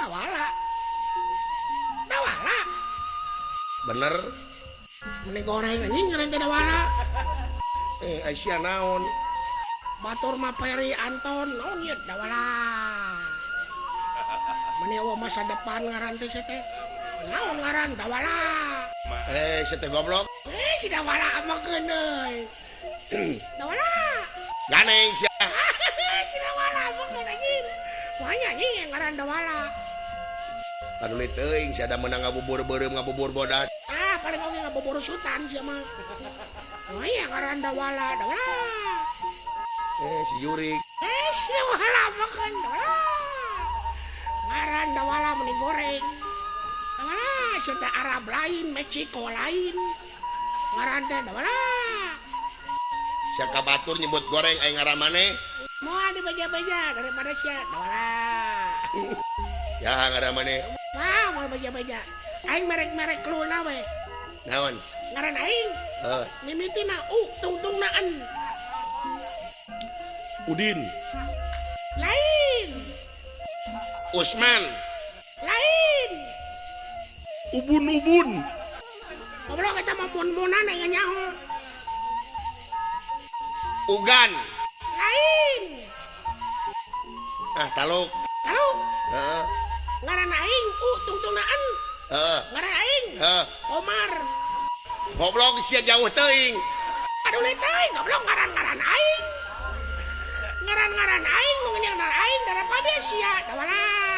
Dawala. Dawala. Bener. Meni goreng anjing ngaran teh Dawala. Eh, Aisyah naon? Batur mah Peri Anton naon ieu Dawala. Meni eueuh masa depan ngaran teh sia teh. Naon ngaran Dawala. Eh, sia teh goblok. Eh, si Dawala amakeun euy. Dawala. Ganeng sia. Si Dawala amakeun anjing. Wah anjing yang ngaran Dawala. Paduli teuing sia da meunang ngabubur beureum ngabubur bodas. Ah, paling oge ngabubur sultan sia mah. Wah iya ngaran Dawala, Dawala. Eh, si Jurik. Eh, si Dawala amakeun Dawala. Ngaran Dawala meni goreng. Dawala, sia teh Arab lain, Meksiko lain. Ngaran teh Dawala. Sia ka batur nyebut goreng aing ngaran maneh. Moal dibeja-beja daripada sia Dawala. Ya ngaran maneh. Wah, moal beja-beja. Aing merek-merek luna we. Naon? Ngaran aing Heuh. mimitina U tungtungna N. Udin. Lain, Usman. Lain. Ubun-ubun. Goblok eta mah mun-munan aing nyaho. Ugan. Lain. Ah, taluk. Lalu Heeh. ngaran aing U tungtungna N. Heeh. Ngaran aing Heeh. Omar. Goblok sia jauh teuing. Aduh teuing goblok ngaran-ngaran aing. Ngaran-ngaran aing nu ngaran aing daripada sia Dawala.